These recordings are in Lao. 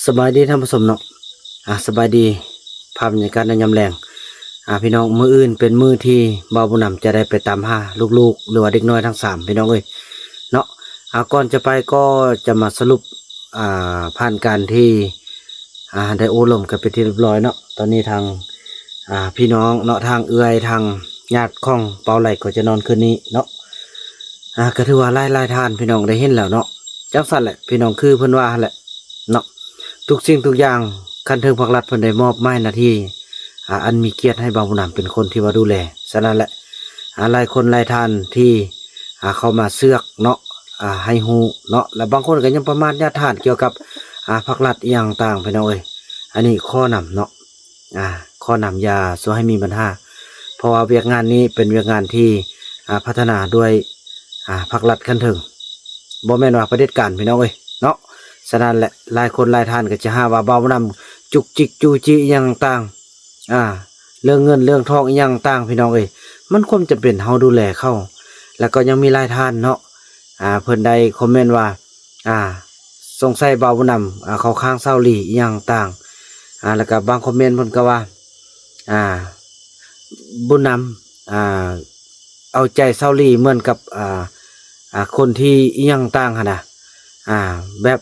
ສະບາຍດີທ່ານຜູ້ຊົມເນາະ ອ່າ ສະບາຍດີ ພາບບັນຍາກາດໃນຍາມແລງ ອ່າ ພີ່ນ້ອງ ມື້ອື່ນເປັນມື້ທີ່ບ່າວບຸນນຳຈະໄດ້ໄປຕາມຫາລູກໆ ຫຼືວ່າເດັກນ້ອຍທັງສາມ ພີ່ນ້ອງເອີຍເນາະ ອ່າ ກ່ອນຈະໄປກໍຈະມາສະຫຼຸບ ອ່າ ຜ່ານການທີ່ ອ່າ ໄດ້ໂອ້ລົມກັນເປັນທີ່ຮຽບຮ້ອຍເນາະ ຕອນນີ້ທາງ ອ່າ ພີ່ນ້ອງເນາະ ທາງເອື້ອຍ ທາງຍາດຂອງເປົາໄຫຼກໍຈະນອນຄືນນີ້ເນາະ ອ່າ ກໍຖືວ່າຫຼາຍໆທ່ານ ພີ່ນ້ອງໄດ້ເຫັນແລ້ວເນາະ ຈັ່ງຊັ້ນແຫຼະ ພີ່ນ້ອງ ຄືເພິ່ນວ່າຫັ້ນແຫຼະ ເນາະ ທຸກສິ່ງທຸກຢ່າງ ຄັນເຖິງພັກລັດເພິ່ນໄດ້ມອບໝາຍໜ້າທີ່ ອ່າ ອັນມີກຽດໃຫ້ບ່າວບຸນນຳເປັນຄົນທີ່ວ່າດູແລ ສະນັ້ນແຫຼະ ອ່າ ຫຼາຍຄົນຫຼາຍທ່ານທີ່ ອ່າ ເຂົ້າມາເຊືອກເນາະ ອ່າ ໃຫ້ຮູ້ເນາະ ແລະ ບາງຄົນກໍຍັງປະໝາດຍາດທ່ານກ່ຽວກັບ ອ່າ ພັກລັດອີ່ຫຍັງຕ່າງ ພີ່ນ້ອງເອີຍ ອັນນີ້ຂໍນຳເນາະ ອ່າ ຂໍນຳຢ່າສູ່ໃຫ້ມີບັນຫາ ເພາະວ່າວຽກງານນີ້ເປັນວຽກງານທີ່ ອ່າ ພັດທະນາດ້ວຍ ອ່າ ພັກລັດຂັ້ນເທິງ ບໍ່ແມ່ນວ່າປະເດັດການ ພີ່ນ້ອງເອີຍເນາະ ສະນັ້ນແຫຼະ ຫຼາຍຄົນຫຼາຍທ່ານກໍຈະຫາວ່າບ່າວບຸນນຳຈຸກຈິກຈູ້ຈີ້ອີ່ຫຍັງຕ່າງ ອ່າ ເລື່ອງເງິນເລື່ອງທອງອີ່ຫຍັງຕ່າງ ພີ່ນ້ອງເອີຍ ມັນຄວາມຈຳເປັນເຮົາດູແລເຂົາ ແລ້ວກໍຍັງມີຫຼາຍທ່ານເນາະ ອ່າ ເພິ່ນໄດ້ຄອມເມັນວ່າ ອ່າ ສົງໄສບ່າວບຸນນຳ ອ່າ ເຂົ້າຂ້າງສາວລີອີ່ຫຍັງຕ່າງ ອ່າ ແລ້ວກໍບາງຄອມເມັນເພິ່ນກໍວ່າ ອ່າ ບຸນນຳ ອ່າ ເອົາໃຈສາວລີເໝືອນກັບ ອ່າ ອ່າ ຄົນທີ່ອີ່ຫຍັງຕ່າງຫັ້ນນະ ອ່າ ແບບ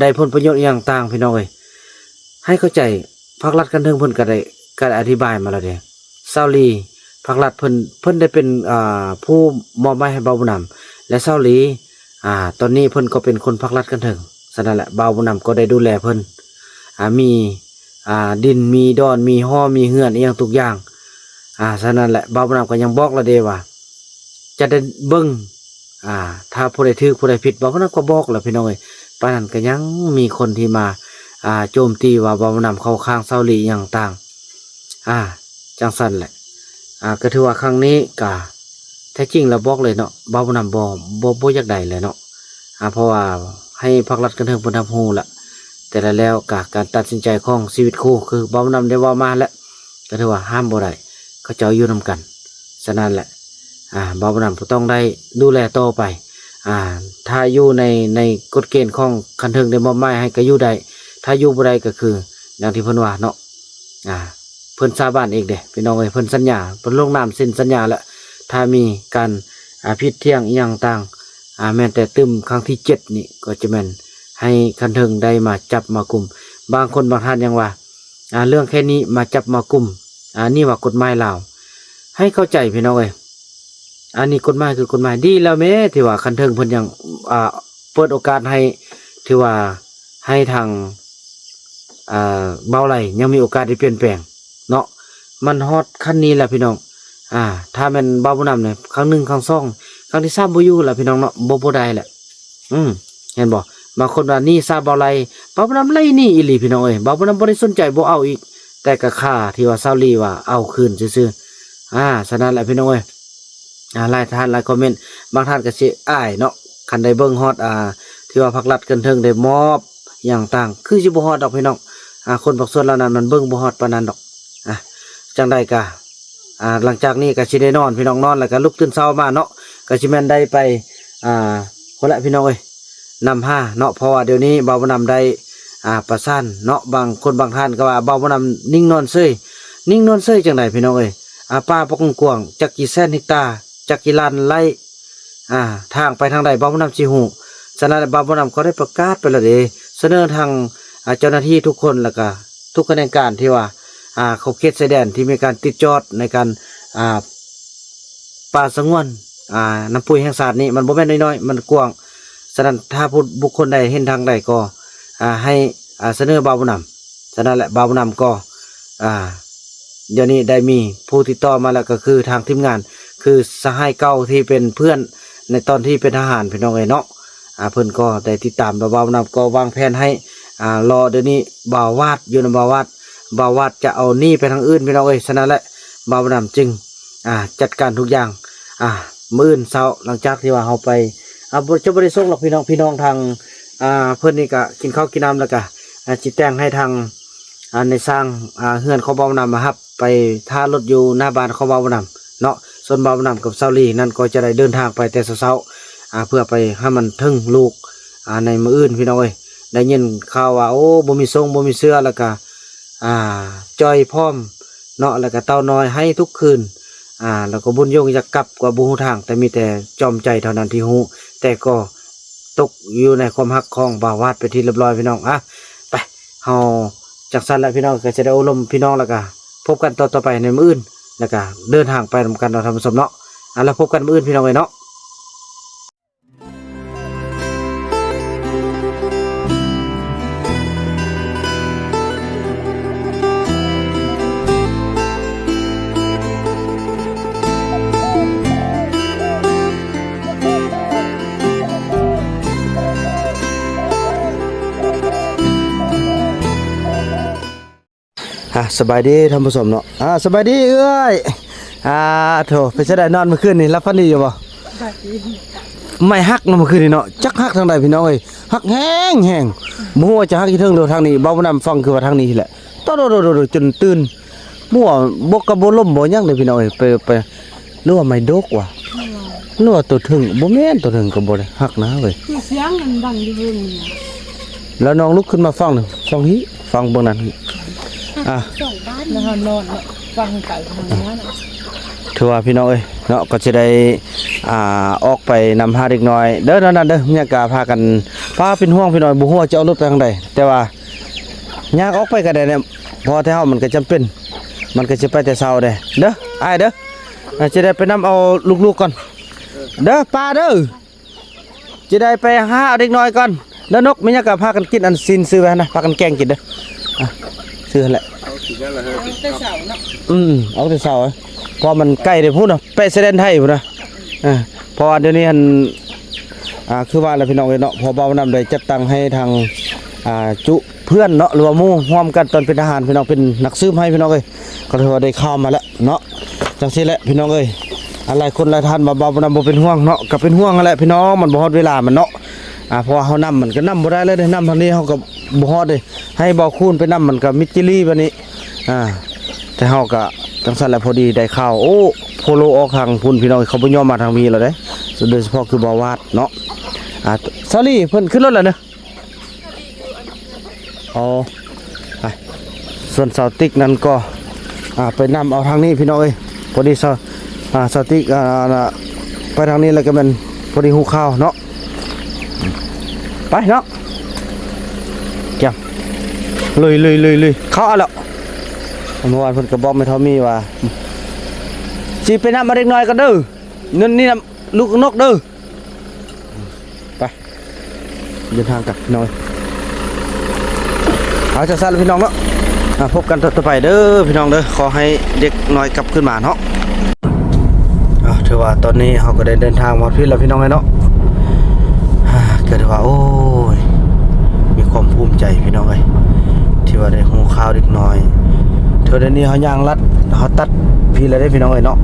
ໄດ້ຜົນປະໂຫຍດອີ່ຫຍັງຕ່າງ ພີ່ນ້ອງເອີຍ ໃຫ້ເຂົ້າໃຈ ພັກລັດຂັ້ນເທິງເພິ່ນກໍໄດ້ ກໍໄດ້ອະທິບາຍມາແລ້ວເດ້ ສາວລີ ພັກລັດເພິ່ນ ເພິ່ນໄດ້ເປັນ ອ່າ ຜູ້ມອບໝາຍໃຫ້ບ່າວບຸນນຳ ແລະ ສາວລີ ອ່າ ຕອນນີ້ເພິ່ນກໍເປັນຄົນພັກລັດຂັ້ນເທິງ ສະນັ້ນແຫຼະ ບ່າວບຸນນຳກໍໄດ້ດູແລເພິ່ນ ອ່າ ມີ ອ່າ ດິນ ມີດອນ ມີຫໍ ມີເຮືອນອີ່ຫຍັງທຸກຢ່າງ ອ່າ ສະນັ້ນແຫຼະ ບ່າວບຸນນຳກໍຍັງບອກລະເດ້ວ່າ ຈະໄດ້ເບິ່ງ ອ່າ ຖ້າຜູ້ໃດຖືກຜູ້ໃດຜິດ ບ່າວບຸນນຳກໍບອກລະ ພີ່ນ້ອງເອີຍ ປານນັ້ນກໍຍັງມີຄົນທີ່ມາ ອ່າ ໂຈມຕີວ່າບ່າວບຸນນຳເຂົ້າຂ້າງສາວລີອີ່ຫຍັງຕ່າງ ອ່າ ຈັ່ງຊັ້ນແຫຼະ ອ່າ ກໍຖືວ່າຄັ້ງນີ້ກະ ແທ້ຈິງແລ້ວບອກເລີຍເນາະ ບ່າວບຸນນຳບໍ່ ບໍ່ ບໍ່ຢາກໄດ້ແຫຼະເນາະ ອ່າ ເພາະວ່າໃຫ້ພັກລັດຂັ້ນເທິງເພິ່ນຮັບຮູ້ລະ ແຕ່ລະແລ້ວກະການຕັດສິນໃຈຂອງຊີວິດຄູ່ ຄືບ່າວບຸນນຳໄດ້ເວົ້າມາແຫຼະ ກໍຖືວ່າຫ້າມບໍ່ໄດ້ ເຂົາເຈົ້າຢູ່ນຳກັນ ສະນັ້ນແຫຼະ ອ່າ ບ່າວບຸນນຳກໍຕ້ອງໄດ້ດູແລຕໍ່ໄປ ອ່າ ຖ້າຢູ່ໃນ ໃນກົດເກນຂອງຂັ້ນເທິງໄດ້ມອບໝາຍໃຫ້ກໍຢູ່ໄດ້ ຖ້າຢູ່ບໍ່ໄດ້ກໍຄື ດັ່ງທີ່ເພິ່ນວ່າເນາະ ອ່າ ເພິ່ນສາບານອີກເດ້ ພີ່ນ້ອງເອີຍ ເພິ່ນສັນຍາ ເພິ່ນລົງນາມເຊັນສັນຍາແລ້ວ ຖ້າມີການ ອ່າ ຜິດຖຽງອີ່ຫຍັງຕ່າງ ອ່າ ແມ່ນແຕ່ຕື່ມຄັ້ງທີເຈັດນີ້ ກໍຈະແມ່ນໃຫ້ຂັ້ນເທິງໄດ້ມາຈັບມາກຸມ ບາງຄົນບາງທ່ານຍັງວ່າ ອ່າ ເລື່ອງແຄ່ນີ້ມາຈັບມາກຸມ ອ່າ ນີ້ວ່າກົດໝາຍລາວ ໃຫ້ເຂົ້າໃຈ ພີ່ນ້ອງເອີຍ ອັນນີ້ກົດໝາຍຄືກົດໝາຍ ດີແລ້ວແມ້ ທີ່ວ່າຂັ້ນເທິງເພິ່ນຍັງ ອ່າ ເປີດໂອກາດໃຫ້ ທີ່ວ່າໃຫ້ທາງ ອ່າ ບ່າວໄຫຼຍັງມີໂອກາດໄດ້ປ່ຽນແປງເນາະ ມັນຮອດຂັ້ນນີ້ແລ້ວ ພີ່ນ້ອງ ອ່າ ຖ້າແມ່ນບ່າວບຸນນຳນີ້ ຄັ້ງໜຶ່ງ ຄັ້ງສອງ ຄັ້ງທີສາມບໍ່ຢູ່ແລ້ວ ພີ່ນ້ອງເນາະ ບໍ່ ບໍ່ໄດ້ແລ້ວ ອືມ ເຫັນບໍ່ ບາງຄົນວ່າໜີ້ສາວບ່າວໄຫຼ ບ່າວບຸນນຳໄລ່ໜີ້ອີ່ຫຼີ ພີ່ນ້ອງເອີຍ ບ່າວບຸນນຳບໍ່ໄດ້ສົນໃຈ ບໍ່ເອົາອີກ ແຕ່ກໍຄ່າທີ່ວ່າສາວລີວ່າເອົາຄືນຊື່ໆ ອ່າ ສະນັ້ນແຫຼະ ພີ່ນ້ອງເອີຍ ອ່າ ຫຼາຍທ່ານຫຼາຍຄອມເມັນ ບາງທ່ານກໍຊິອາຍເນາະ ຄັນໄດ້ເບິ່ງຮອດ ອ່າ ທີ່ວ່າພັກລັດຂັ້ນເທິງໄດ້ມອບຫຍັງຕ່າງ ຄືຊິບໍ່ຮອດດອກ ພີ່ນ້ອງ ອ່າ ຄົນພາກສ່ວນເຫຼົ່ານັ້ນມັນເບິ່ງບໍ່ຮອດປານນັ້ນດອກ ອ່າ ຈັ່ງໃດກໍ ອ່າ ຫຼັງຈາກນີ້ກໍຊິໄດ້ນອນ ພີ່ນ້ອງ ນອນແລ້ວກໍລຸກຕື່ນເຊົ້າມາເນາະ ກໍຊິແມ່ນໄດ້ໄປ ອ່າ ພຸ້ນແຫຼະ ພີ່ນ້ອງເອີຍ ນຳຫາເນາະ ເພາະວ່າດຽວນີ້ບ່າວບຸນນຳໄດ້ ອ່າ ປະສານເນາະ ບາງຄົນບາງທ່ານກໍວ່າບ່າວບຸນນຳນິ່ງນອນເສີຍ ນິ່ງນອນເສີຍຈັ່ງໃດ ພີ່ນ້ອງເອີຍ ອ່າ ປ່າປະກວ້າງໆ ຈັກກີ່ແສນເຮັກຕາ ຈັກກີ່ລ້ານໄຮ່ ອ່າ ທາງໄປທາງໃດ ບ່າວບຸນນຳຊິຮູ້ ສະນັ້ນແຫຼະ ບ່າວບຸນນຳກໍໄດ້ປະກາດໄປແລ້ວເດ້ ສະເໜີທາງ ອ່າ ເຈົ້າໜ້າທີ່ທຸກຄົນ ແລ້ວກະທຸກຂະແໜງການທີ່ວ່າ ອ່າ ຂອບເຂດຊາຍແດນທີ່ມີການຕິດຈອດໃນການ ອ່າ ປ່າສະຫງວນ ອ່າ ນ້ຳປຸຍແຫ່ງຊາດນີ້ ມັນບໍ່ແມ່ນນ້ອຍໆ ມັນກວ້າງ ສະນັ້ນ ຖ້າຜູ້ ບຸກຄົນໃດເຫັນທາງໃດກໍ ອ່າ ໃຫ້ ອ່າ ສະເໜີບ່າວບຸນນຳ ສະນັ້ນແຫຼະ ບ່າວບຸນນຳກໍ ອ່າ ດຽວນີ້ໄດ້ມີຜູ້ຕິດຕໍ່ມາແລ້ວ ກໍຄືທາງທີມງານ ຄືສະຫາຍເກົ່າທີ່ເປັນເພື່ອນໃນຕອນທີ່ເປັນທະຫານ ພີ່ນ້ອງເອີຍເນາະ ອ່າ ເພິ່ນກໍໄດ້ຕິດຕາມ ແລ້ວບ່າວບຸນນຳກໍວາງແຜນໃຫ້ ອ່າ ລໍດຽວນີ້ບ່າວວາດ ຢູ່ນຳບ່າວວາດ ບ່າວວາດຈະເອົາໜີ້ໄປທາງອື່ນ ພີ່ນ້ອງເອີຍ ສະນັ້ນແຫຼະ ບ່າວບຸນນຳຈຶ່ງ ອ່າ ຈັດການທຸກຢ່າງ ອ່າ ມື້ອື່ນເຊົ້າ ຫຼັງຈາກທີ່ວ່າເຮົາໄປ ອ່າ ບໍ່ ຈະບໍ່ໄດ້ສົ່ງດອກ ພີ່ນ້ອງ ພີ່ນ້ອງທາງ ອ່າ ເພິ່ນນີ້ກະກິນເຂົ້າກິນນ້ຳ ແລ້ວກະ ອ່າ ຊິແຕ່ງໃຫ້ທາງ ອ່າ ໃນຊ່າງ ອ່າ ເຮືອນຂອງບ່າວບຸນນຳມາຮັບໄປຖ້າລົດຢູ່ໜ້າບ້ານຂອງບ່າວບຸນນຳເນາະ ສ່ວນບ່າວບຸນນຳກັບສາວລີນັ້ນກໍຈະໄດ້ເດີນທາງໄປແຕ່ເຊົ້າໆ ອ່າ ເພື່ອໄປໃຫ້ມັນເຖິງລູກ ອ່າ ໃນມື້ອື່ນ ພີ່ນ້ອງເອີຍ ໄດ້ຍິນຂ່າວວ່າ ໂອ້ ບໍ່ມີຊົງ ບໍ່ມີເຊື້ອ ແລ້ວກະ ອ່າ ຈ່ອຍພ້ອມເນາະ ແລ້ວກະເຕົ່ານ້ອຍໄຫ້ທຸກຄືນ ອ່າ ແລ້ວກໍບຸນຍົງຢາກກັບກໍບໍ່ຮູ້ທາງ ແຕ່ມີແຕ່ຈອມໃຈເທົ່ານັ້ນທີ່ຮູ້ ແຕ່ກໍຕົກຢູ່ໃນຄວາມຮັກຂອງບ່າວວາດເປັນທີ່ລຽບຮ້ອຍ ພີ່ນ້ອງ. ອ່ະ ໄປ ເຮົາ ຈັ່ງຊັ້ນແຫຼະ ພີ່ນ້ອງ ກໍຈະໄດ້ໂອ້ລົມພີ່ນ້ອງ ແລ້ວກະພົບກັນຕອນຕໍ່ໄປໃນມື້ອື່ນ ແລ້ວກະເດີນທາງໄປນຳກັນເນາະ ທ່ານຜູ້ຊົມເນາະ. ອ່ະ ແລ້ວພົບກັນມື້ອື່ນ ພີ່ນ້ອງເອີຍເນາະ. ອ່າ ສະບາຍດີທ່ານຜູ້ຊົມເນາະ. ອ່າ ສະບາຍດີເອື້ອຍ. ອ່າ ໂທ້ ເປັນຈັ່ງໃດ ນອນມື້ຄືນນີ້ ຫຼັບຝັນດີຢູ່ບໍ່? ໄມ້ຫັກເນາະ ມື້ຄືນນີ້ເນາະ ຈັກຫັກທາງໃດ ພີ່ນ້ອງເອີຍ ຫັກແຮງໆ ບໍ່ຮູ້ວ່າຈະຫັກຢູ່ເທິງ ຫຼືທາງນີ້. ເບົານຳຟັງຄືວ່າທາງນີ້ແຫຼະ ໂຕໆໆໆ ຈົນຕື່ນ ໝວກກໍບໍ່ລົ້ມບໍ່ຫຍັງເດ້ ພີ່ນ້ອງເອີຍ. ໄປ ໄປ ຫຼືວ່າໄມ້ດົກວະ ຫຼືວ່າໂຕເທິງ ບໍ່ແມ່ນ ໂຕເທິງກໍບໍ່ໄດ້ຫັກນະເວີຍ ຄືສຽງມັນດັງຢູ່ເທິງນີ້. ແລ້ວນ້ອງລຸກຂຶ້ນມາຟັງ ຟັງຮີ ຟັງເບິ່ງນັ້ນ. ອ່ະ ສອງບ້ານ ແລ້ວເຮົານອນເນາະ ຟັງໄກທາງນັ້ນ. ຖືວ່າ ພີ່ນ້ອງເອີຍເນາະ ກໍຊິໄດ້ ອ່າ ອອກໄປນຳຫາເດັກນ້ອຍເດີ ນັ້ນເດີ. ເມຍກະພາກັນ ພາເປັນຫ່ວງ ພີ່ນ້ອງ ບໍ່ຮູ້ວ່າຈະເອົາລົດໄປທາງໃດ ແຕ່ວ່າ ຍ່າງອອກໄປກໍໄດ້ແຫຼະ ເພາະວ່າແຕ່ເຮົາມັນກໍຈຳເປັນ ມັນກໍຊິໄປແຕ່ເຊົ້າເດ້ ເດີ ອ້າຍເດີ. ອ່າ ຈະໄດ້ໄປນຳເອົາລູກໆກ່ອນເດີ ປ້າເດີ ຈະໄດ້ໄປຫາເດັກນ້ອຍກ່ອນເດີ. ນົກ ແມ່ນຫຍັງກໍພາກັນກິນອັນຊີ້ນຊື້ໄວ້ຫັ້ນນະ ພາກັນແກງກິນເດີ. ອ່ະ ຊື້ຫັ້ນແຫຼະ ເອົາກິນແລ້ວລະເຮີ້ຍ ອອກແຕ່ເຊົ້າເນາະ. ອືມ ອອກແຕ່ເຊົ້າ ເພາະມັນໃກ້ເດ້ພຸ້ນນະ ແປະຊາຍແດນໄທພຸ້ນນະ. ອ່າ ເພາະວ່າດຽວນີ້ຫັ້ນ ອ່າ ຄືວ່າແຫຼະ ພີ່ນ້ອງເອີຍເນາະ ພໍ່ເບົານຳໄດ້ຈັດຕັ້ງໃຫ້ທາງ ອ່າ ຈຸເພື່ອນເນາະ ຫຼືວ່າໝູ່ຮ່ວມກັນຕອນເປັນທະຫານ ພີ່ນ້ອງ ເປັນນັກສືບໃຫ້ ພີ່ນ້ອງເອີຍ. ກໍຖືວ່າໄດ້ຂ່າວມາແລ້ວເນາະ ຈັ່ງຊີ້ແຫຼະ ພີ່ນ້ອງເອີຍ. ອ່າ ຫຼາຍຄົນຫຼາຍທ່ານວ່າເບົານຳບໍ່ເປັນຫ່ວງເນາະ ກໍເປັນຫ່ວງຫັ້ນແຫຼະ ພີ່ນ້ອງ ມັນບໍ່ຮອດເວລາມັນເນາະ. ອ່າ ເພາະວ່າເຮົານຳມັນກໍນຳບໍ່ໄດ້ເລີຍເດ້ ນຳທາງນີ້ເຮົາກໍບໍ່ຮອດເດ້ ໃຫ້ເບົາຄູນໄປນຳມັນກໍມິດຈີລີບາດນີ້. ອ່າ ແຕ່ເຮົາກໍຈັ່ງຊັ້ນແຫຼະ ພໍດີໄດ້ຂ່າວ ໂອ້ ໂພໂລອອກທາງພຸ້ນ ພີ່ນ້ອງ ເຂົາບໍ່ຍອມມາທາງນີ້ແລ້ວເດ້ ໂດຍສະເພາະຄືບ່າວວາດເນາະ. ອ່າ ສາວລີເພິ່ນຂຶ້ນລົດແລ້ວເນາະ. ອໍ ໄປ ສ່ວນສາວຕິກນັ້ນກໍ ອ່າ ໄປນຳເອົາທາງນີ້ ພີ່ນ້ອງເອີຍ. ພໍດີສາວ ອ່າ ສາວຕິກ ອ່າ ໄປທາງນີ້ແລ້ວກໍແມ່ນພໍດີຮູ້ຂ່າວເນາະ. ໄປເນາະ ແກມ ລຸຍໆໆໆ ເຂົ້າເອົາແລ້ວ. ເມື່ອວານເພິ່ນກໍບອກແມ່ເຖົ້າມີວ່າ ຊິໄປນຳເອົາເດັກນ້ອຍກ່ອນເດີ ນັ້ນນີ້ນຳລູກນົກເດີ. ໄປ ເດີນທາງກັນ ພີ່ນ້ອງເອີຍ. ເອົາ ຈັ່ງຊັ້ນລະ ພີ່ນ້ອງເນາະ ອ່າ ພົບກັນຕໍ່ໄປເດີ ພີ່ນ້ອງເດີ. ຂໍໃຫ້ເດັກນ້ອຍກັບຄືນມາເນາະ. ອ່າ ຖືວ່າຕອນນີ້ເຮົາກໍໄດ້ເດີນທາງມາຮອດພີ້ແລ້ວ ພີ່ນ້ອງເອີຍເນາະ. ອ່າ ກໍຖືວ່າ ໂອ້ຍ ມີຄວາມພູມໃຈ ພີ່ນ້ອງເອີຍ ທີ່ວ່າໄດ້ຮູ້ຂ່າວເດັກນ້ອຍ. ເທື່ອດຽວນີ້ເຮົາຍ່າງລັດ ເຮົາຕັດພີ້ແລ້ວເດ້ ພີ່ນ້ອງເອີຍເນາະ.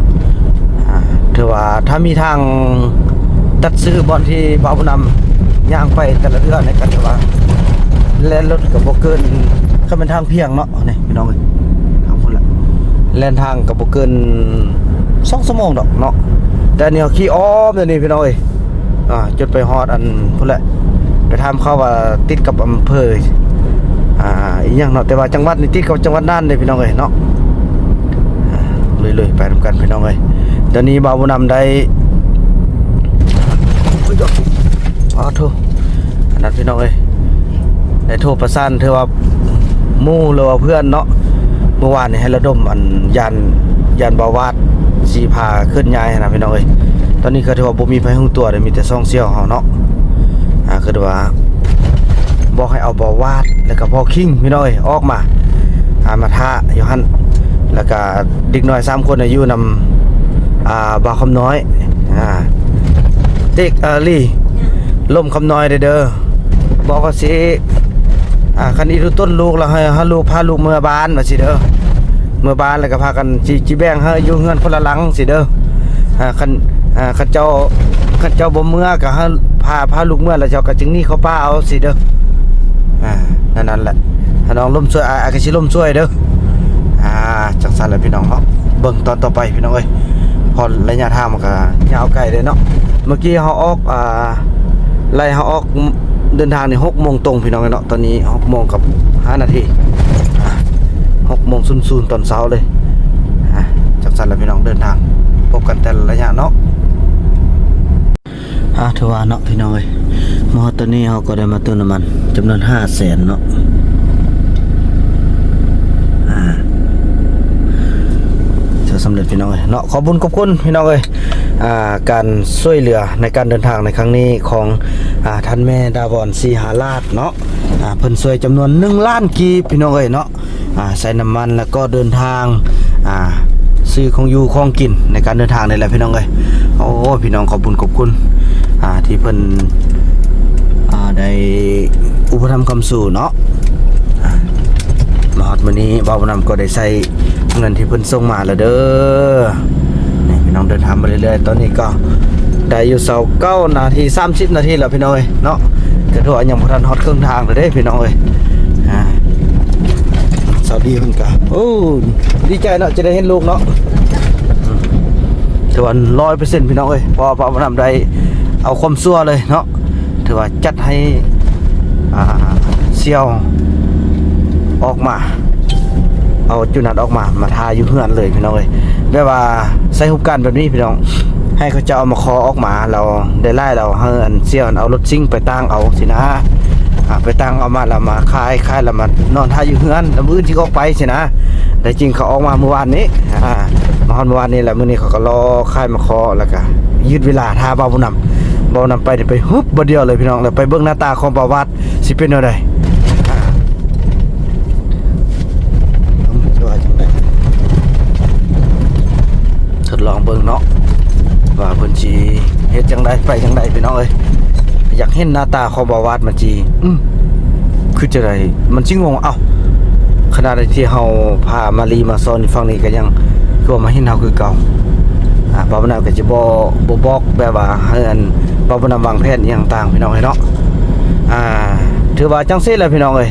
ອ່າ ຖືວ່າຖ້າມີທາງຕັດຊື່ບ່ອນທີ່ບ່າວຜູ້ນຳຍ່າງໄປແຕ່ລະເທື່ອນີ້ ກໍຖືວ່າແລ່ນລົດກໍບໍ່ເກີນ ຄັນແມ່ນທາງພຽງເນາະ ນີ້ ພີ່ນ້ອງເອີຍ ທາງພຸ້ນແຫຼະ ແລ່ນທາງກໍບໍ່ເກີນສອງຊົ່ວໂມງດອກເນາະ. ແຕ່ອັນນີ້ເຮົາຂີ່ອ້ອມແນວນີ້ ພີ່ນ້ອງເອີຍ. ອ່າ ຈົນໄປຮອດອັນພຸ້ນແຫຼະ ໄປຖາມເຂົາວ່າຕິດກັບອຳເພີ ອ່າ ອີ່ຫຍັງເນາະ ແຕ່ວ່າຈັງຫວັດນີ້ຕິດກັບຈັງຫວັດນ່ານເດ້ ພີ່ນ້ອງເອີຍເນາະ. ລຸຍໆ ໄປນຳກັນ ພີ່ນ້ອງເອີຍ. ດຽວນີ້ບ່າວຜູ້ນຳໄດ້ ອ້າໂທ້ ອັນນັ້ນ ພີ່ນ້ອງເອີຍ ໄດ້ໂທປະສານ ຖືວ່າໝູ່ ຫຼືວ່າເພື່ອນເນາະ ມື້ວານນີ້ໃຫ້ລະດົມ ອັນ ຢ້ານ ຢ້ານບ່າວວາດຊິພາເຄື່ອນຍ້າຍຫັ້ນນະ ພີ່ນ້ອງເອີຍ. ຕອນນີ້ກໍຖືວ່າບໍ່ມີໃຜຮູ້ຕົວເດ້ ມີແຕ່ສອງສ່ຽວເຮົາເນາະ. ອ່າ ຄືວ່າບອກໃຫ້ເອົາບ່າວວາດ ແລ້ວກໍພໍ່ຄິງ ພີ່ນ້ອງເອີຍ ອອກມາ ອ່າ ມາຖ້າຢູ່ຫັ້ນ ແລ້ວກໍເດັກນ້ອຍສາມຄົນຢູ່ນຳ ອ່າ ບ່າວຄຳນ້ອຍ ອ່າ ຕິກ ເອີ ລີ ລົມຄຳນ້ອຍເດີ ບອກວ່າຊິ ອ່າ ຄັນອີ່ລຸຕົ້ນລູກແລ້ວ ໃຫ້ ໃຫ້ລູກ ພາລູກເມືອບ້ານວ່າຊິເດີ ເມືອບ້ານແລ້ວກໍພາກັນຊິ ຊິແບ່ງໃຫ້ຢູ່ເຮືອນຄົນລະຫຼັງຊິເດີ. ອ່າ ຄັນ ອ່າ ຄັນເຈົ້າ ຄັນເຈົ້າບໍ່ເມືອກໍໃຫ້ພາ ພາລູກເມືອ ແລ້ວເຈົ້າກໍຈຶ່ງໜີເຂົ້າປ່າເອົາຊິເດີ. ອ່າ ນັ້ນ ນັ້ນແຫຼະ ຖ້ານ້ອງລົມຊ່ວຍ ອ້າຍ ອ້າຍກໍຊິລົມຊ່ວຍເດີ. ອ່າ ຈັ່ງຊັ້ນແຫຼະ ພີ່ນ້ອງເນາະ ເບິ່ງຕອນຕໍ່ໄປ ພີ່ນ້ອງເອີຍ ເພາະໄລຍະທາງມັນກໍຍາວໄກເດ້ເນາະ. ເມື່ອກີ້ເຮົາອອກ ອ່າ ໄລ່ເຮົາອອກ ເດີນທາງນີ້ຫົກໂມງຕົງພີ່ນ້ອງເອີຍເນາະ. ຕອນນີ້ຫົກໂມງກັບຫ້ານາທີ ອ່າ ຫົກໂມງສູນສູນຕອນເຊົ້າເລີຍ. ອ່າ ຈັ່ງຊັ້ນລະພີ່ນ້ອງ ເດີນທາງ ພົບກັນແຕ່ລະໄລຍະເນາະ. ອ່າ ຖືວ່າເນາະພີ່ນ້ອງເອີຍ ມາຮອດຕອນນີ້ເຮົາກໍໄດ້ມາເຕີມນ້ຳມັນຈຳນວນຫ້າແສນເນາະ. ອ່າ ສຳເລັດພີ່ນ້ອງເອີຍເນາະ. ຂອບບຸນຂອບຄຸນພີ່ນ້ອງເອີຍ ອ່າ ການຊ່ວຍເຫຼືອໃນການເດີນທາງໃນຄັ້ງນີ້ຂອງ ອ່າ ທ່ານແມ່ດາວອນ ສີຫາລາດເນາະ. ອ່າ ເພິ່ນຊ່ວຍຈຳນວນໜຶ່ງລ້ານກີບພີ່ນ້ອງເອີຍເນາະ. ອ່າ ໃສ່ນ້ຳມັນ ແລ້ວກໍເດີນທາງ ອ່າ ຊື້ຂອງຢູ່ຂອງກິນໃນການເດີນທາງນີ້ແຫຼະພີ່ນ້ອງເອີຍ. ໂອ້ ພີ່ນ້ອງ ຂອບບຸນຂອບຄຸນ ອ່າ ທີ່ເພິ່ນ ອ່າ ໄດ້ອຸປະຖຳຄ້ຳຊູເນາະ. ອ່າ ມາຮອດມື້ນີ້ ບ່າວບຸນນຳກໍໄດ້ໃຊ້ເງິນທີ່ເພິ່ນສົ່ງມາແລ້ວເດີ. ນີ້ພີ່ນ້ອງ ເດີນທາງມາເລື້ອຍໆ ຕອນນີ້ກໍໄດ້ຢູ່ຊາວເກົ້ານາທີ ສາມສິບນາທີແລ້ວພີ່ນ້ອງເອີຍເນາະ. ກໍຖືວ່າຍັງບໍ່ທັນຮອດເຄິ່ງທາງເລີຍເດ້ພີ່ນ້ອງເອີຍ. ອ່າ ສາວດີເພິ່ນກໍ ໂອ້ ດີໃຈເນາະ ຈະໄດ້ເຫັນລູກເນາະ. ຖືວ່າຮ້ອຍເປີເຊັນພີ່ນ້ອງເອີຍ ເພາະວ່າບ່າວບຸນນຳໄດ້ເອົາຄວາມຊົ່ວເລີຍເນາະ. ຖືວ່າຈັດໃຫ້ ອ່າ ສ່ຽວອອກມາ ເອົາຈຸນັດອອກມາ ມາຖ້າຢູ່ເຮືອນເລີຍພີ່ນ້ອງເອີຍ. ແບບວ່າໃຊ້ຮູບການແບບນີ້ພີ່ນ້ອງ ໃຫ້ເຂົາເຈົ້າເອົາມາຂໍອອກມາ ແລ້ວໄດ້ຫຼາຍ ແລ້ວໃຫ້ອັນສ່ຽວເອົາລົດຊິງໄປຕາງເອົາຊີ້ນະ. ອ່າ ໄປຕາງເອົາມາ ແລ້ວມາຂາຍ ຂາຍແລ້ວມານອນຖ້າຢູ່ເຮືອນ ແລ້ວມື້ອື່ນຊິອອກໄປຊີ້ນະ. ແຕ່ຈິງເຂົາອອກມາມື້ວານນີ້ ອ່າ ມາຮອດມື້ວານນີ້ ແລ້ວມື້ນີ້ເຂົາກໍລໍຂາຍມາຂໍ ແລ້ວກໍຢືດເວລາຖ້າບ່າວບຸນນຳ. ບ່າວບຸນນຳໄປນີ້ໄປຮຶບບາດດຽວເລີຍພີ່ນ້ອງ ແລ້ວໄປເບິ່ງໜ້າຕາຂອງປາວາດ ຊິເປັນແນວໃດ? ອ່າ ເບິ່ງຊິວ່າຈັ່ງໃດ ທົດລອງເບິ່ງເນາະ ວ່າເພິ່ນຊິເຮັດຈັ່ງໃດ ໄປຈັ່ງໃດພີ່ນ້ອງເອີຍ. ຢາກເຫັນໜ້າຕາຂອງປາວາດ ມັນຊິ ອືມ ຄືຈັ່ງໃດ ມັນຊິງົງ. ເອົ້າ ຂະໜາດທີ່ເຮົາພາມາລີມາສອນຢູ່ຝັ່ງນີ້ ກໍຍັງຄືວ່າມາເຫັນເຮົາຄືເກົ່າ. ອ່າ ບ່າວບຸນນຳກໍຈະບໍ່ ບໍ່ບອກແບບວ່າໃຫ້ອັນ ບ່າວບຸນນຳວາງແຜນອີ່ຫຍັງຕ່າງພີ່ນ້ອງເອີຍເນາະ. ອ່າ ຖືວ່າຈັ່ງຊີ້ແຫຼະພີ່ນ້ອງເອີຍ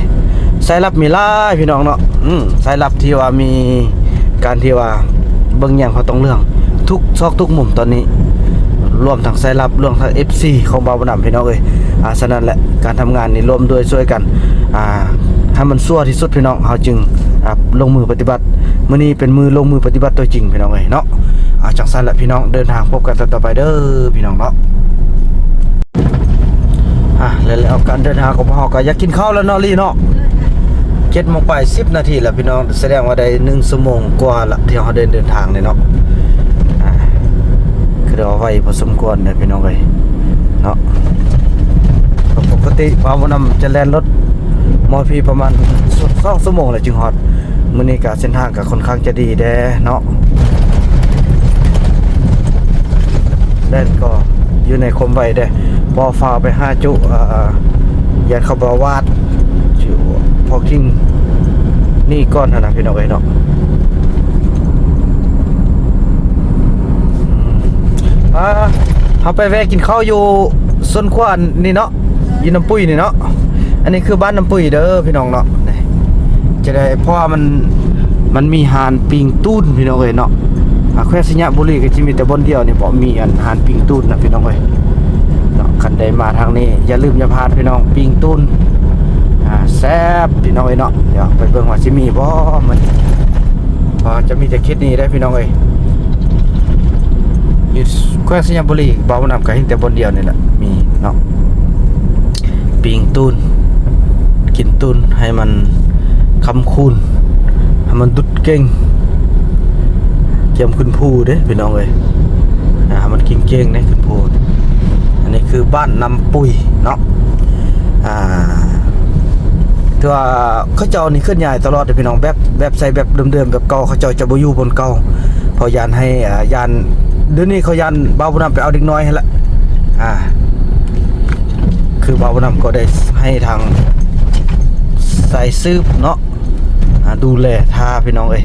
ສາຍລັບມີຫຼາຍພີ່ນ້ອງເນາະ. ອືມ ສາຍລັບທີ່ວ່າມີການທີ່ວ່າເບິ່ງຫຍັງເຮົາຕ້ອງເລື່ອງທຸກຊອກທຸກມຸມຕອນນີ້ ລວມທັງສາຍລັບ ລວມທັງເອັຟຊີຂອງບ່າວບຸນນຳພີ່ນ້ອງເອີຍ. ອ່າ ສະນັ້ນແຫຼະ ການທຳງານນີ້ລວມດ້ວຍຊ່ວຍກັນ ອ່າ ໃຫ້ມັນຊົ່ວທີ່ສຸດພີ່ນ້ອງ ເຮົາຈຶ່ງ ອ່າ ລົງມືປະຕິບັດ. ມື້ນີ້ເປັນມື້ລົງມືປະຕິບັດຕົວຈິງພີ່ນ້ອງເອີຍເນາະ. ອ່າ ຈັ່ງຊັ້ນແຫຼະພີ່ນ້ອງ ເດີນທາງພົບກັນຕໍ່ໄປເດີພີ່ນ້ອງເນາະ. ອ່າ ແລ້ວ ແລ້ວການເດີນທາງຂອງພວກເຮົາກໍຢາກກິນເຂົ້າແລ້ວເນາະ ລີເນາະ. ເຈັດໂມງປາຍ ສິບນາທີແລ້ວພີ່ນ້ອງ ສະແດງວ່າໄດ້ໜຶ່ງຊົ່ວໂມງກວ່າລະ ທີ່ເຮົາໄດ້ເດີນທາງນີ້ເນາະ. ອ່າ ຄືວ່າໄວພໍສົມຄວນເດ້ພີ່ນ້ອງເອີຍເນາະ. ປົກກະຕິບ່າວບຸນນຳຈະແລ່ນລົດມາພີ້ປະມານສອງຊົ່ວໂມງແລ້ວຈຶ່ງຮອດ. ມື້ນີ້ກະເສັ້ນທາງກະຂ້ອນຂ້າງຈະດີແດ່ເນາະ ແລ່ນກໍຢູ່ໃນຄວາມໄວແດ່ ບໍ່ຟ້າວໄປຫາຈຸ ເອີ ຢ້ານເຂົາບໍ່ວາດຈຸ ພໍກິນນີ້ກ່ອນຫັ້ນນະ ພີ່ນ້ອງເອີຍເນາະ. ອືມ ອ່າ ເຮົາໄປແວ່ກິນເຂົ້າຢູ່ສວນຄົວນີ້ເນາະ ຢູ່ນ້ຳປຸ້ຍນີ້ເນາະ. ອັນນີ້ຄືບ້ານນ້ຳປຸ້ຍເດີພີ່ນ້ອງເນາະ. ຈະໄດ້ ເພາະວ່າມັນ ມັນມີຮ້ານປີ້ງຕູນພີ່ນ້ອງເອີຍເນາະ. ອ່າ ແຂວງໄຊຍະບູລີກໍຈະມີແຕ່ບ່ອນດຽວນີ້ ບໍ່ມີອັນຮ້ານປີ້ງຕູນນະພີ່ນ້ອງເອີຍເນາະ. ຄັນໄດ້ມາທາງນີ້ຢ່າລືມຢ່າພາດພີ່ນ້ອງ ປີ້ງຕູນ ອ່າ ແຊບພີ່ນ້ອງເອີຍເນາະ. ດຽວໄປເບິ່ງວ່າຊິມີບໍ່ມື້ນີ້ ເພາະຈະມີແຕ່ເຂດນີ້ເດ້ພີ່ນ້ອງເອີຍ. ຢູ່ແຂວງໄຊຍະບູລີ ບ່າວບຸນນຳກໍເຫັນແຕ່ບ່ອນດຽວນີ້ແຫຼະ ມີເນາະ ປີ້ງຕູນ ກິນຕູນໃຫ້ມັນຄ້ຳຄູນ ໃຫ້ມັນດຸດເກັ່ງ ກຽມຂຶ້ນພູເດ້ພີ່ນ້ອງເອີຍ. ອ່າ ໃຫ້ມັນເກັ່ງໆເດ້ຂຶ້ນພູ. ອັນນີ້ຄືບ້ານນ້ຳປຸ້ຍເນາະ. ອ່າ ຖືວ່າເຂົາເຈົ້ານີ້ເຄື່ອນຍ້າຍຕະຫຼອດເດ້ພີ່ນ້ອງ ແບບ ແບບໃຊ້ແບບເດີມໆ ແບບເກົ່າ ເຂົາເຈົ້າຈະບໍ່ຢູ່ບ່ອນເກົ່າ ເພາະຢ້ານໃຫ້ ອ່າ ຢ້ານ ດຽວນີ້ເຂົາຢ້ານບ່າວບຸນນຳໄປເອົາເດັກນ້ອຍຫັ້ນລະ. ອ່າ ຄືບ່າວບຸນນຳກໍໄດ້ໃຫ້ທາງສາຍສືບເນາະ ອ່າ ດູແລຖ້າພີ່ນ້ອງເອີຍ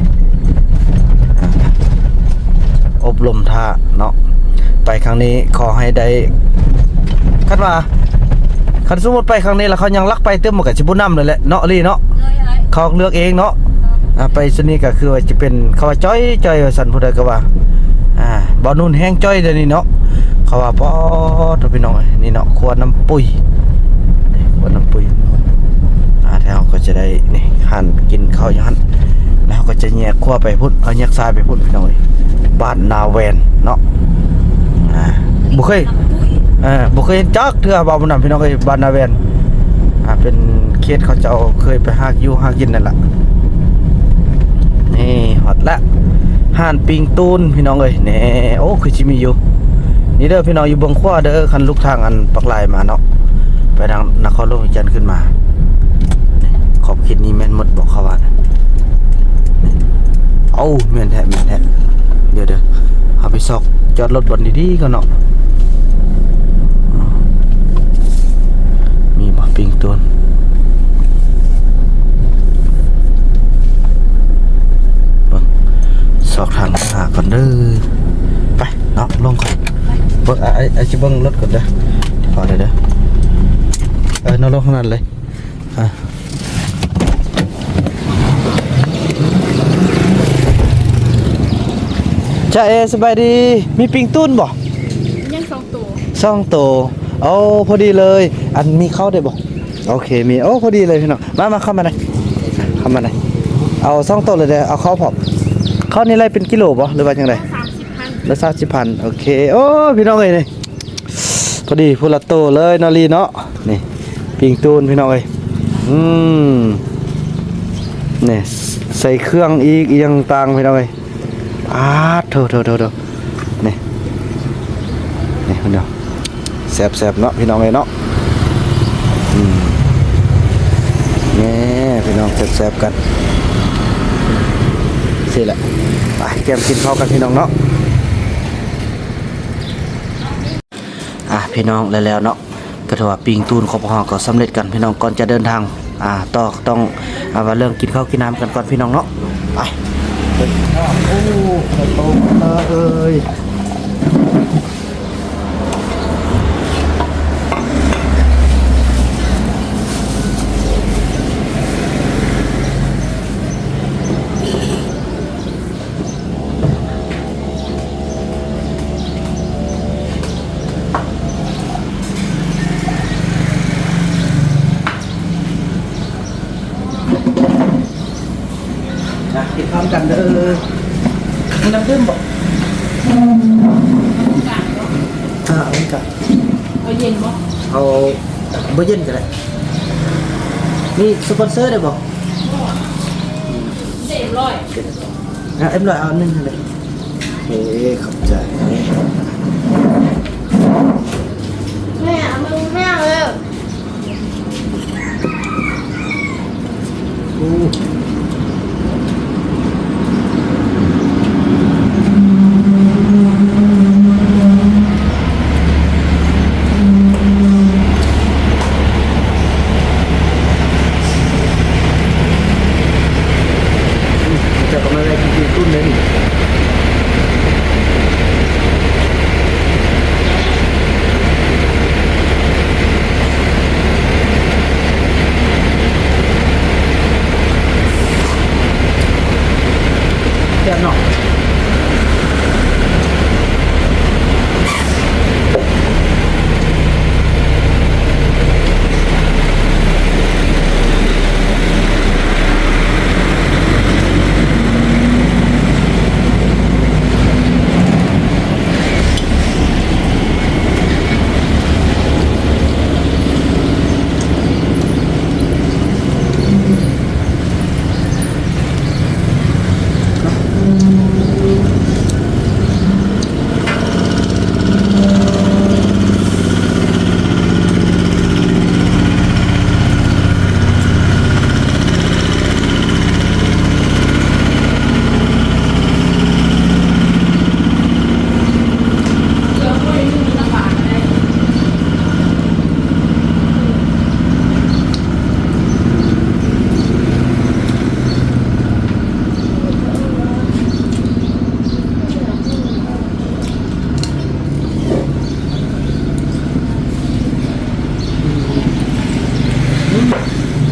ອ່າ ອົບຮົມຖ້າເນາະ. ໄປຄັ້ງນີ້ຂໍໃຫ້ໄດ້ ຄັນວ່າ ຄັນສົມມຸດໄປຄັ້ງນີ້ແລ້ວເຂົາຍັງລັກໄປຕື່ມ ມັນກໍຊິບໍ່ນຳເລີຍແຫຼະເນາະ ລີເນາະ. ໂດຍ ອ້າຍ ເຂົາເລືອກເອງເນາະ. ອ່າ ໄປຊຸດນີ້ກໍຄືວ່າຈະເປັນ ເຂົາວ່າຈ່ອຍໆ ວ່າຊັ້ນ ຜູ້ໃດກໍວ່າ ອ່າ ບ່າວນຸ່ນແຮງຈ່ອຍດຽວນີ້ເນາະ ເຂົາວ່າ. ປອດໂທ້ ພີ່ນ້ອງເອີຍ ນີ້ເນາະ ຄົວນ້ຳປຸ້ຍ ບ້ານນ້ຳປຸ້ຍ ອ່າ ແລ້ວເຮົາກໍຈະໄດ້ ນີ້ ຮ້ານກິນເຂົ້າຢູ່ຫັ້ນ ແລ້ວເຮົາກໍຈະແຍກຂວາໄປພຸ້ນ ເອົາ ແຍກຊ້າຍໄປພຸ້ນ ພີ່ນ້ອງເອີຍ ບ້ານນາແວນເນາະ. ອ່າ ບໍ່ເຄີຍ ນ້ຳປຸ້ຍ ເອີ ບໍ່ເຄີຍເຫັນຈັກເທື່ອ ເວົ້ານຳ ພີ່ນ້ອງເອີຍ ບ້ານນາແວນ ອ່າ ເປັນເຂດເຂົາເຈົ້າເຄີຍໄປຫາຢູ່ຫາກິນນັ້ນລະ. ນີ້ຮອດລະ ຮ້ານປີ້ງຕູນ ພີ່ນ້ອງເອີຍ ແນ່ ໂອ້ ຄືຊິມີຢູ່ ນີ້ເດີພີ່ນ້ອງ ຢູ່ເບື້ອງຂວາເດີ ຄັນລູກທາງອັນປາກລາຍມາເນາະ ໄປທາງນະຄອນຫຼວງວຽງຈັນຂຶ້ນມາ. ນີ້ ຂອບເຂດນີ້ແມ່ນໝົດບໍ່ ເຂົາວ່ານະ? ເອົ້າ ແມ່ນແທ້ ແມ່ນແທ້ ດຽວໆ ເຮົາໄປຊອກຈອດລົດບ່ອນດີໆກ່ອນເນາະ. ມີບໍ່ປີ້ງຕູນ? ເບິ່ງ ຊອກທາງຫາກ່ອນເດີ. ໄປເນາະ ລົງກ່ອນ. ເບິ່ງ ອ້າຍ ອ້າຍຊິເບິ່ງລົດກ່ອນເດີ. ພໍແລ້ວເດີ. ເອີ ເນາະ ລົງຂ້າງນັ້ນເລີຍ. ອ່ະ ຈາເອ ສະບາຍດີ. ມີປີ້ງຕູນບໍ່? ຍັງສອງໂຕ. ສອງໂຕ. ໂອ້ ພໍດີເລີຍ. ອັນ ມີເຂົ້າໄດ້ບໍ່? ໂອເຄ ມີ. ໂອ້ ພໍດີເລີຍພີ່ນ້ອງ. ມາ ມາ ເຂົ້າມາໃນ ເຂົ້າມາໃນ. ເອົາສອງໂຕເລີຍເດີ. ເອົາເຂົ້າພ້ອມ. ເຂົ້ານີ້ໄລ່ເປັນກິໂລບໍ່ ຫຼືວ່າຈັ່ງໃດ? ສາມສິບພັນ. ລະສາມສິບພັນ. ໂອເຄ. ໂອ້ ພີ່ນ້ອງເອີຍ ນີ້ ພໍດີຜູ້ລະໂຕເລີຍເນາະ ລີເນາະ. ນີ້ ປີ້ງຕູນ ພີ່ນ້ອງເອີຍ. ອືມ ນີ້ ໃສ່ເຄື່ອງອີກ ອີ່ຫຍັງຕ່າງ ພີ່ນ້ອງເອີຍ. ອາ ໂຖໆໆໆ ນີ້ ນີ້ພີ່ນ້ອງ ແຊບໆເນາະ ພີ່ນ້ອງເອີຍເນາະ. ອືມ ແນ່ ພີ່ນ້ອງ ແຊບໆກັນຊີ້ແຫຼະ. ໄປ ກຽມກິນເຂົ້າກັນ ພີ່ນ້ອງເນາະ. ອ່ະ ພີ່ນ້ອງ ແລ້ວໆເນາະ ກໍຖືວ່າປີ້ງຕູນຂອງພວກເຮົາກໍສຳເລັດກັນ ພີ່ນ້ອງ. ກ່ອນຈະເດີນທາງ ອ່າ ຕໍ່ ຕ້ອງ ອ່າ ວ່າເລື່ອງກິນເຂົ້າກິນນ້ຳກັນກ່ອນ ພີ່ນ້ອງເນາະ. ໄປ ໂອ້ ເຂົ້າຕົ້ມເອີຍ. ມາກິນພ້ອມກັນເດີ. ມີນ້ຳດື່ມບໍ່? ອ່າ ເອົານີ້ກະ ເອົາເຢັນບໍ່? ເອົາ ບໍ່ເຢັນກໍໄດ້. ມີສະປອນເຊີໄດ້ບໍ່? ເອັມຮ້ອຍ ອ່າ ເອັມຮ້ອຍ ເອົາອັນໜຶ່ງຫັ້ນເດ້. ເອີ ຂອບໃຈ. ແມ່ ເອົາມືຫ້າເດີ. ໂອ້ ຈະກຳລັງໄດ້ກິນຕຸ້ນເລີຍນີ້. ແຊບເນາະ.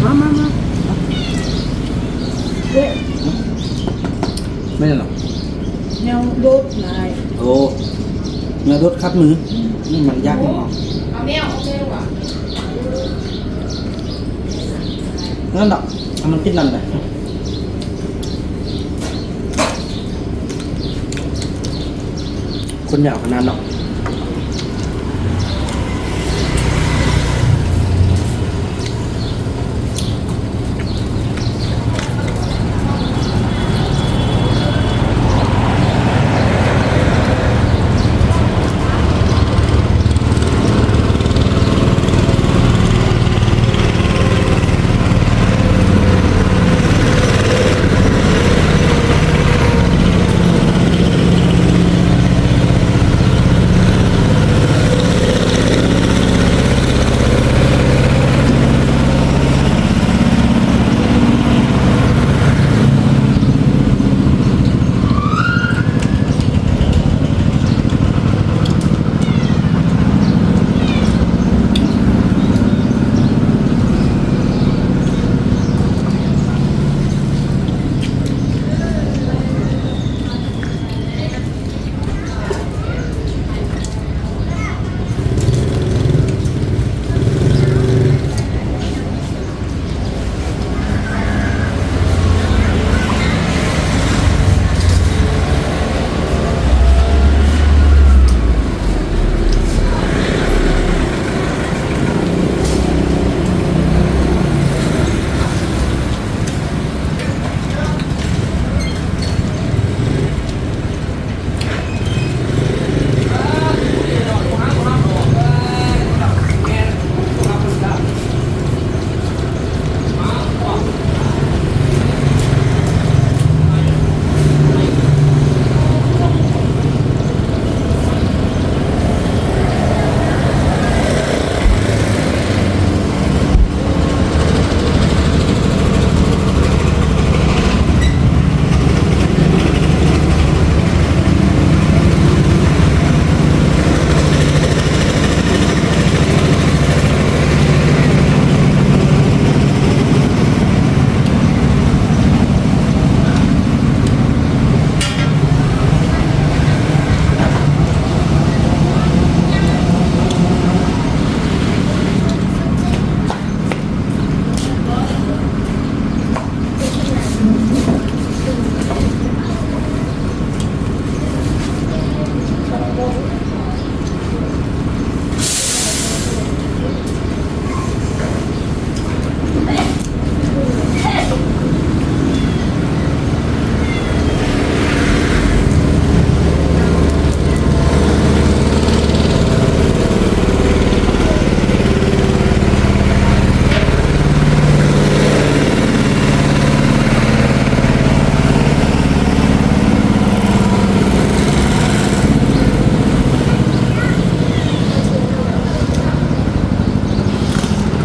ມາ ມາ ມາ ເອີຍ ແມ່ນຫຍັງ? ແນວໂດດນາຍ. ໂອ້ ແນວໂດດຂັດມື. ອືມ ນີ້ມັນຍາກເນາະ. ເອົາແມວ ເອົາແມວວ່າ. ນັ້ນດອກ ໃຫ້ມັນຕິດນັ້ນແຫຼະ ຄົນຍາວຂະໜາດເນາະ.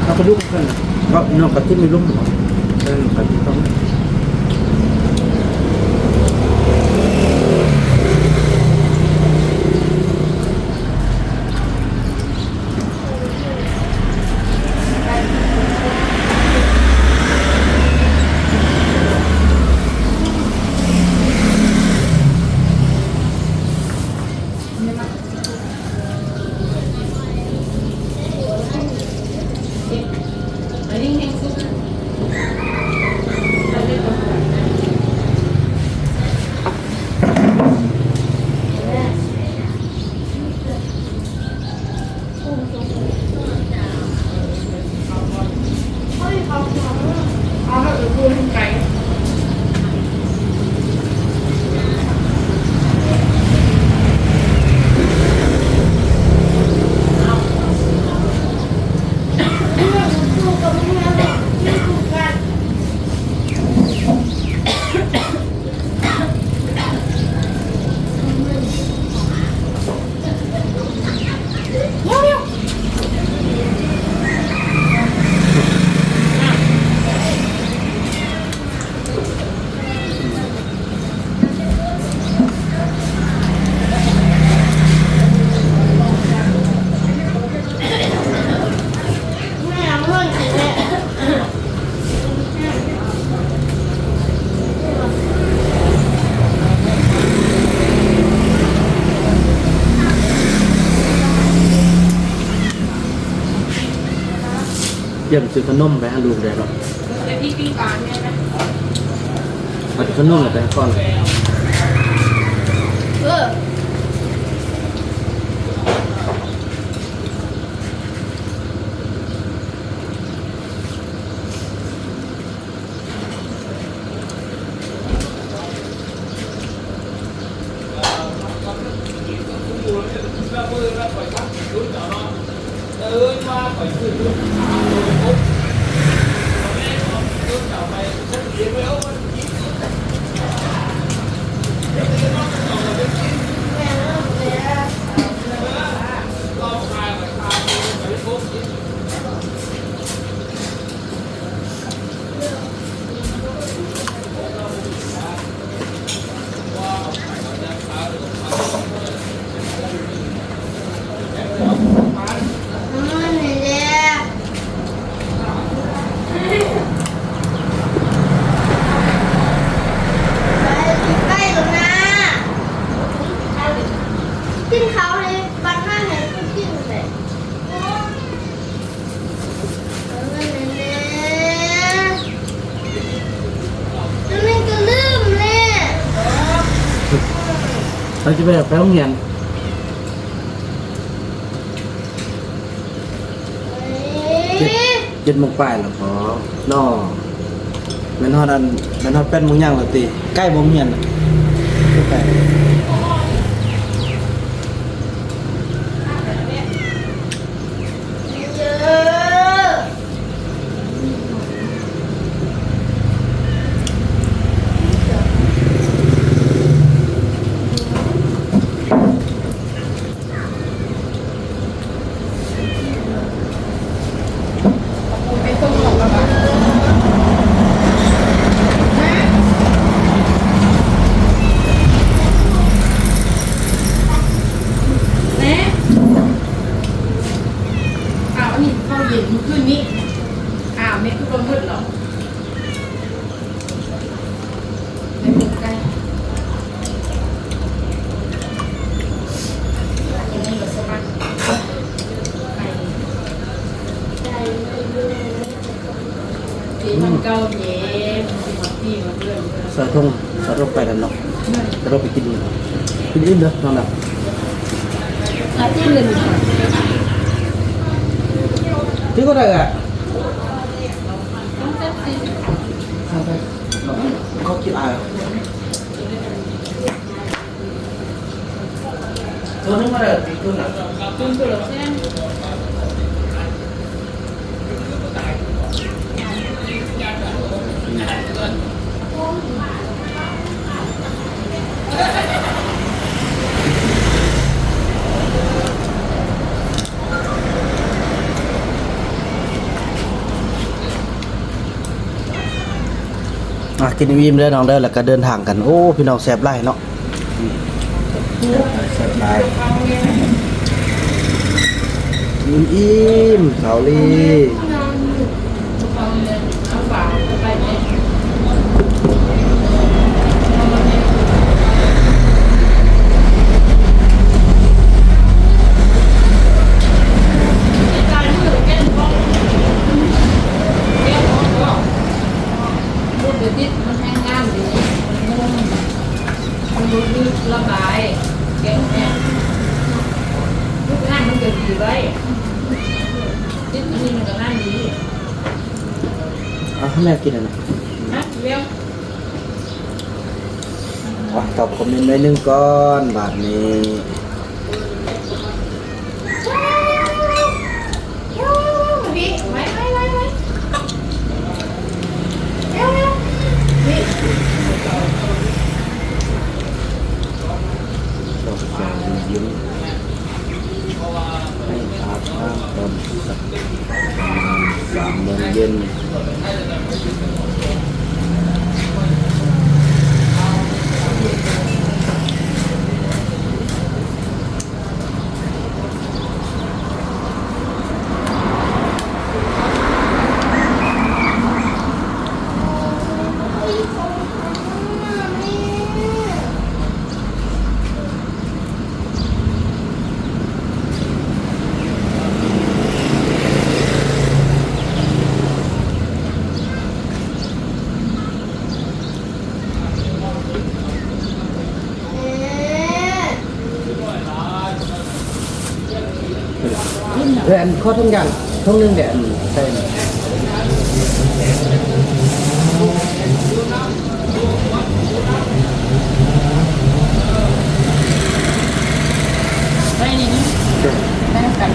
ເອົາກະດູກເພິ່ນ ເພາະນ້ອງກະຕິດມີລົມ ເອີ ກະຕິດຕ້ອງ ຕຽມຊື້ຂະໜົມໄປໃຫ້ລູກແດ່ເນາະ. ເອົາແຕ່ຂະໜົມແລ້ວໄປກ່ອນ. ເອີ. ກິນເຂົ້າໃຫ້ບັດນັ້ນໃຫ້ເພິ່ນກິນແຫຼະ. ເອົາເງິນໃຫ້ແດ່. ໂຕນີ້ກໍລືມແລ້ວ. ເຮົາຈະໄປ ໄປໂຮງຮຽນ. ເຈັດ ເຈັດໂມງປາຍແລ້ວບໍເນາະ. ແມ່ນຮອດອັນ ແມ່ນຮອດແປດໂມງຍ່າງແລ້ວຕິ? ໃກ້ບໍ່ໂຮງຮຽນນະ? ໃກ້. ແມ່ ອ້າວ ອັນນີ້ເຂົ້າເຢັນມື້ຄືນນີ້. ອ້າວ ແມ່ຄືບໍ່ໝົດເນາະ. ອືມ ສາວທົງ ສາວທົງໄປແລ້ວເນາະ. ສາວທົງໄປກິນ ກິນອີ່ມເດີນ້ອງດາ. ກິນກໍໄດ້ແຫຼະ. ເຂົາກິນອາຍ. ໂຕໜຶ່ງມາເດີ ໂຕໜຶ່ງ. ອ່ະ ກິນອີ່ມເດີນ້ອງເດີ ແລ້ວກະເດີນທາງກັນ. ໂອ້ ພີ່ນ້ອງ ແຊບຫຼາຍເນາະ. ແຊບຫຼາຍ ແຊບຫຼາຍ. ອີ່ມໆ ເກົາຫຼີ. ເອົາໃຫ້ແມ່ກິນອັນນັ້ນ. ອ່ະ ຕອບຄອມເມັນໜ້ອຍໜຶ່ງກ່ອນບາດນີ້. ໃຫ້ອາບນ້ຳກ່ອນ ສາມໂມງເຢັນ. ອ ອັນຂໍຖົງຢາງຖົງໜຶ່ງແດ່ ອັນໃສ່ ໄດ້ນີ້ ໄດ້ນຳກັນ.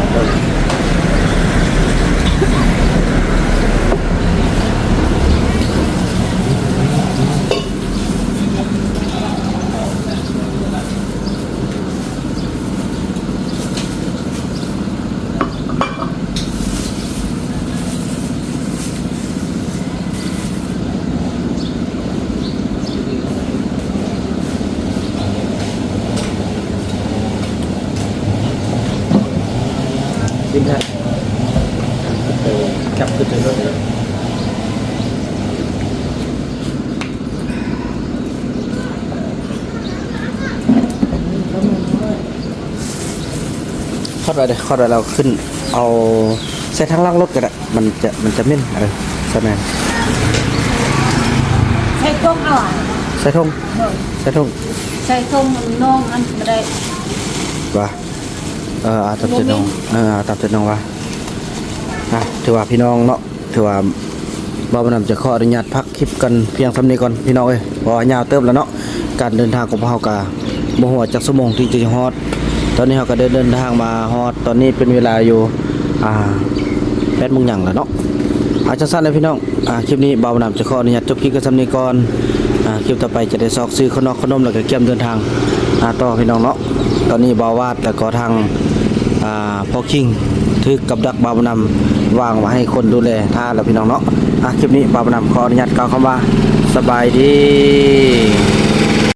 ຄອດໄວ້ເດີ້ ຄອດໄວ້ແລ້ວຂຶ້ນເອົາໃສ່ຖັງລ້າງລົດກໍໄດ້ ມັນຈະ ມັນຈະເໝັນ. ເອີ ໃສ່ແມ່ນ ໃສ່ຖົງເອົາ ໃສ່ຖົງ ໂດຍ ໃສ່ຖົງ ໃສ່ຖົງນ້ອງອັນກໍໄດ້ ວ່າ ເອີ ເອົາຕາມໃຈນ້ອງ ບໍ່ມີ ເອີ ເອົາຕາມໃຈນ້ອງວ່າ ອ່ະ ຖືວ່າພີ່ນ້ອງເນາະ ຖືວ່າບ່າວບຸນນຳຈະຂໍອະນຸຍາດພັກຄລິບກັນພຽງສ່ຳນີ້ກ່ອນພີ່ນ້ອງເອີຍ ເພາະວ່າຍາວເຕີບແລ້ວເນາະ ການເດີນທາງຂອງພວກເຮົາກະບໍ່ຮູ້ວ່າຈັກຊົ່ວໂມງທີ່ຈະຮອດ. ຕອນນີ້ເຮົາກະໄດ້ເດີນທາງມາຮອດ ຕອນນີ້ເປັນເວລາຢູ່ ອ່າ ແປດໂມງຫຍັງແລ້ວເນາະ. ອ່າ ຈັ່ງຊັ້ນແຫຼະພີ່ນ້ອງ ອ່າ ຄລິບນີ້ບ່າວບຸນນຳຈະຂໍອະນຸຍາດຈົບຄລິບກັນສ່ຳນີ້ກ່ອນ. ອ່າ ຄລິບຕໍ່ໄປຈະໄດ້ຊອກຊື້ເຂົ້າໜອກເຂົ້າໜົມ ແລ້ວກະກຽມເດີນທາງ ອ່າ ຕໍ່ພີ່ນ້ອງເນາະ. ຕອນນີ້ບ່າວວາດ ແລ້ວກໍທາງ ອ່າ ພໍ່ຄິງ ຖືກກັບດັກບ່າວບຸນນຳວາງໄວ້ໃຫ້ຄົນດູແລຖ້າແລ້ວພີ່ນ້ອງເນາະ. ອ່າ ຄລິບນີ້ບ່າວບຸນນຳຂໍອະນຸຍາດກ່າວຄຳວ່າ ສະບາຍດີ.